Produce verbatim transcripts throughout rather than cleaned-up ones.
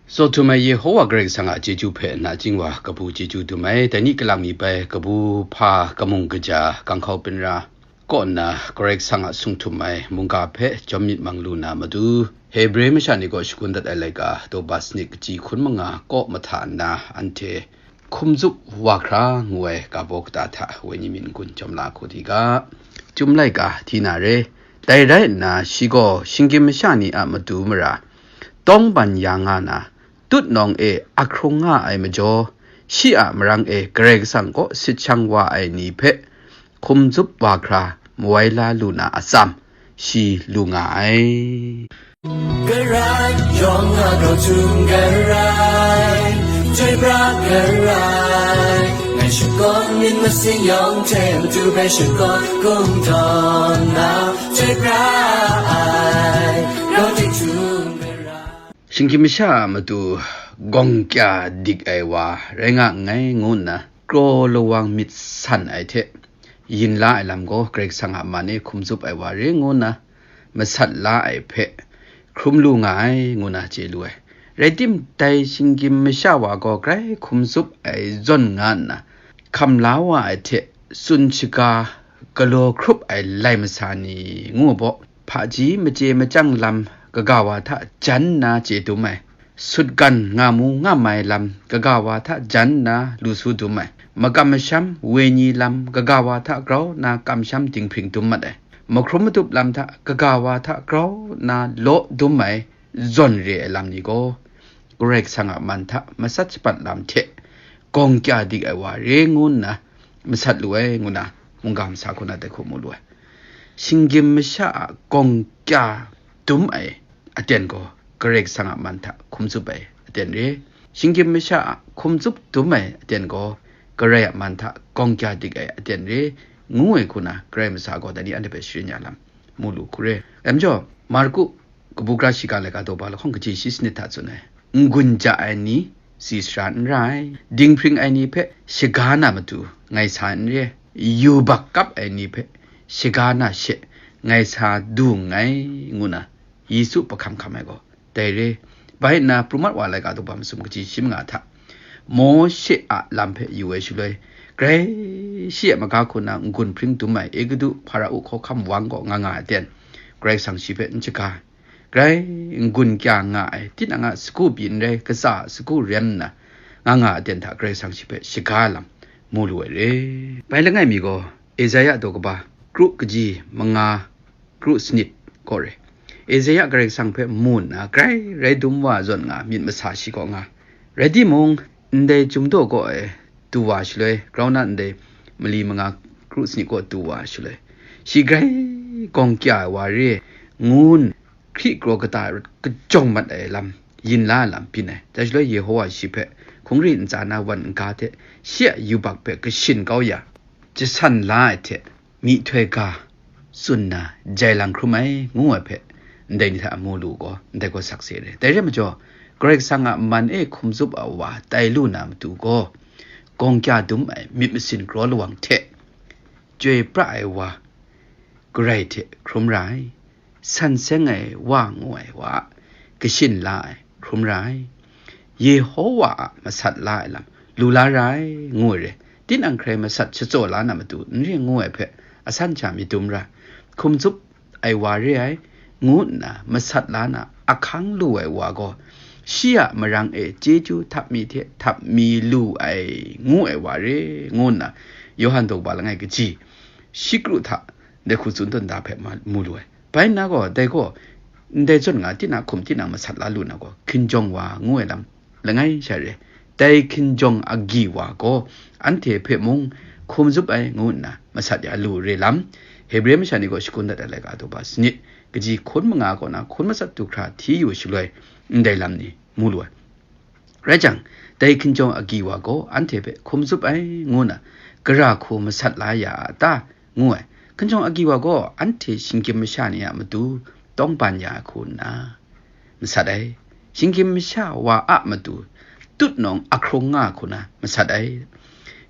Tsaw htum ai Yehowa Karai Kasang a chyeju hpe nachying wa kabu chyeju dum ai, dai ni kalang mi bai kabu hpa kamung kaja ganghkau byin ra kaw nna, Karai Kasang a sung htum ai mungga hpe jawm myit mang lu na matu, Hebre masha ni kaw shakun dat ai laika, daw ba sanit, kaji hkun manga kaw mahta nna, anhte hkum zup wa hkra ngu ai ga baw kata hta wenyi myit n-gun jawm la hku di ga. Chyum laika hti na re. Dai rai nna, shi gaw shinggyim masha ni a matu mara tawng ban ya nga na, tutnawng e ahkrung nga ai majaw, shi a marang e Karai Kasang kaw sit shang wa ai ni hpe hkum zup wa hkra mawai la lu na atsam, shi lu nga ai. Karai yawng a grau htum karai, chyoi pra karai, ngai shakawn myit masin yawng hte matu hpe shakawn kungdawn na, chyoi pra ai, grau htum karai. Shinggyim masha a matu gawng kya dik ai wa rai nga nngai ngu nna, kraw lawang myit san ai hte, yin la ai lam gaw Karai Kasang a man e hkum zup ai wa re ngu nna, masat la ai hpe hkrum lu nga ai ngu na chye lu ai. Rai tim, dai shinggyim masha wa gaw grai hkum zup ai zawn nga nna, hkam la wa ai hte tsun shaga galaw hkrup ai lai masa ni ngu baw, hpaji machye machyang lam kaga wa hta jan nna chye dum ai, sutgan nga mu nga mai lam kaga wa hta jan nna lu su dum ai, makam masham wenyi lam kaga wa hta grau nna kamsham dinghpring dum mat ai, mahkrum madup lam hta kaga wa hta grau nna law dum ai, zawn re ai lam ni gaw, Karai Kasang a man hta masat shapat lam hte gawng kya dik ai wa re ngu nna masat lu ai ngu na, mungga masa hku na dai hku mu lu ai. Shinggyim masha a gawng kya dum ai aten gaw, Karai Kasang a man hta hkum zup ai aten re. Shinggyim masha a hkum zup dum ai aten gaw, Karai a man hta gawng kya dik ai aten re, ngu ai hku na, Karai masa gaw dai ni anhte hpe sharin ya lam mu lu hku re. Rai majaw, Marku kabu gara shiga laika daw ba lahkawng kaji shi sanit hta tsun ai, n-gun ja ai ni si sara n ra ai, dinghpring ai ni hpe shaga na matu ngai sa n re, yubak kap ai ni hpe shaga na she ngai sa du nngai, ngu na Yesu hpahkam hkam ai gaw dai re. Bai nna, Prumat wa laika daw ba masum kaji shi manga hta, Mawshe a lam hpe yu ai shaloi, grai shi a maga hku na n-gun hpring dum ai Egutu Hparao hkawhkam wang kaw nga nga ai ten, Karai Kasang shi hpe n shaga ai. Grai n-gun kya nga ai, tinang a sagu pyi n rai, katsa a sagu rem nna, nga nga ai ten hta Karai Kasang shi hpe shaga ai lam mu lu ai re. Bai langai mi gaw, Esaia daw kaba, kru kaji manga, kru sanit kaw re. Esaia Karai Kasang hpe mu nna, grai rai dum wa zawn nga myit masa shi kaw nga. Rai timung, ndai Chyum daw kaw e du wa shaloi, grau na ndai mali manga kru sanit kaw du wa shaloi, shi grai gawng kya ai wa re, ngu n, hkri kraw kata kajawng mat ai lam, yin la ai lam byin ai. Dai shaloi Yehowa shi hpe hkungri ntsa na wan n-ga hte shi a yubak hpe kashin kau ya, jasan la ai hte, myihtoi ga tsun na jai lang hkrum ai, ngu ai hpe ndai ni hta mu lu gaw, ndai gaw sakse re. Dai re majaw, Karai Kasang a man e hkum zup ai wa tai lu na matu gaw, gawng kya dum ai myit masin kraw lawang hte chyoi pra ai wa, Karai hte hkrum ra ai, san seng ai wa ngu ai wa, kashin la ai hkrum ra ai, Yehowa a masat la ai lam lu la ra ai, ngu ai re. Tinang hkrai masat shatsaw la na matu n re ngu ai hpe asan sha myit dum ra, hkum zup ai wa re ai, ngu nna masat la na ahkang lu ai wa gaw, shi a marang e chyeju htap mi hte htap mi lu ai, ngu ai wa re, ngu nna Yawhan daw ba langai kaji shi kru hta dai hku tsun tawn da hpe ma-, mu lu ai. Bai nna gaw, dai gaw, ndai zawn nga, tinang hkum tinang masat la lu na gaw, hkinjawng wa ngu ai lam langai sha re. Dai hkinjawng agyi wa gaw, anhte hpe mung hkum zup ai ngu nna masat ya lu re lam, Hebre masha ni gaw shakun dat ai laika daw ba sanit, kaji hkun manga kaw na hkun matsat du hkra hti yu shaloi, ndai lam ni mu lu ai. Rai jang, dai hkinjawng agyi wa gaw anhte hpe hkum zup ai ngu na, gara hku masat la ya a ta? Ngu ai. Hkinjawng agyi wa gaw anhte shinggyim masha ni a matu tawng ban ya ai hku nna masat ai. Shinggyim masha wa a matu tutnawng ahkrung nga hku na masat ai.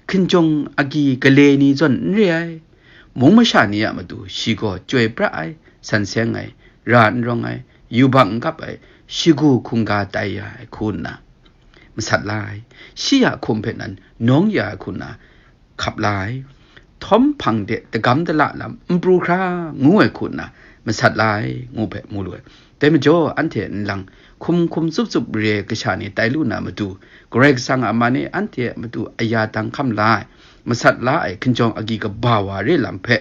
Hkinjawng agyi gale ni zawn n re ai. Mung masha ni a matu shi gaw chyoi pra ai, san seng ai, ra n rawng ai, yubak n kap ai, shagu hkungga tai ya ai hku nna masat la ai, shi a hkum hpe nan nawng ya ai hku nna hkap la ai, htawm hpang de dagam dala lam n pru hkra ngu ai hku nna masat la ai, ngu hpe mu lu ai. Dai majaw, anhte nlang hkum hkum tsup tsup re ai kasha ni tai lu na matu, Karai Kasang a man e anhte a matu aya dang hkam la ai, masat la ai hkinjawng agyi kaba wa re lam hpe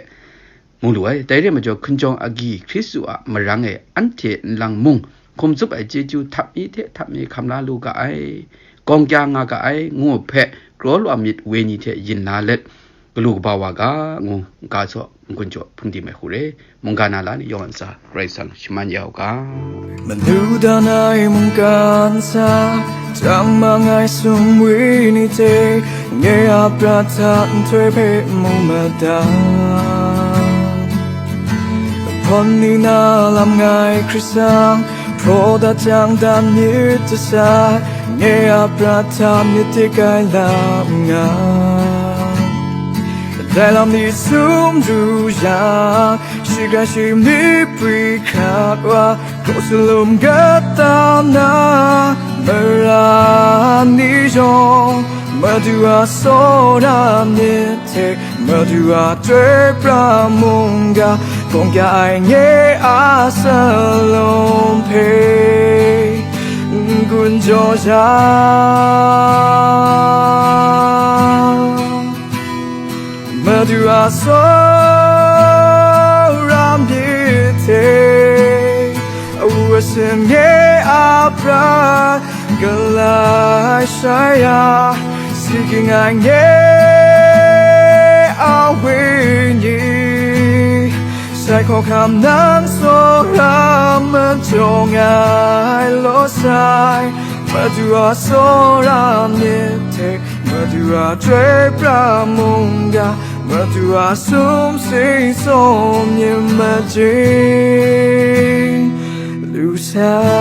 mu lu ai. Dai re ai majaw, hkinjawng agyi Hkristu a marang e anhte nlang mung hkum tsup ai chyeju htap mi hte htap mi hkam la lu ga ai, gawng kya nga ga ai, ngu hpe kraw lawm myit wenyi hte yin la let, galu kaba wa ga, ngu ga saw n-gun jaw hpungdim ai hku re. Mungga na la ni yawng a ntsa Karai Kasang shaman ya u ga. Manu dan ai mungkan sa, tang mang ai sumwi ni hte, nye a prat hta nhtoi hpe mu mada. Hpawn ni na lam ngai Hkrisang, hpraw dat jang dan myit jasai, nye a prat hta myit dik ai lam nga. Dai lam ni sum ru yang, shi ga shi mi pri hkrat wa, hkraw salum gat tam na, mara ni yawng, Madu a tsawra myit hte, Madu a chyoi pra mungga, gawng kya ai nye a salum hpe, n-gun jaw ya. Madu a tsawra myit hte, awu asin nye a prat galai shai ya, si ging ai nye a wenyi, sai hkawhkam nan tsawra majawng ai law sai, Madu a tsawra myit hte, Madu a chyoi pra mungga, Madu a sumsing tsawm myit majing lu sai.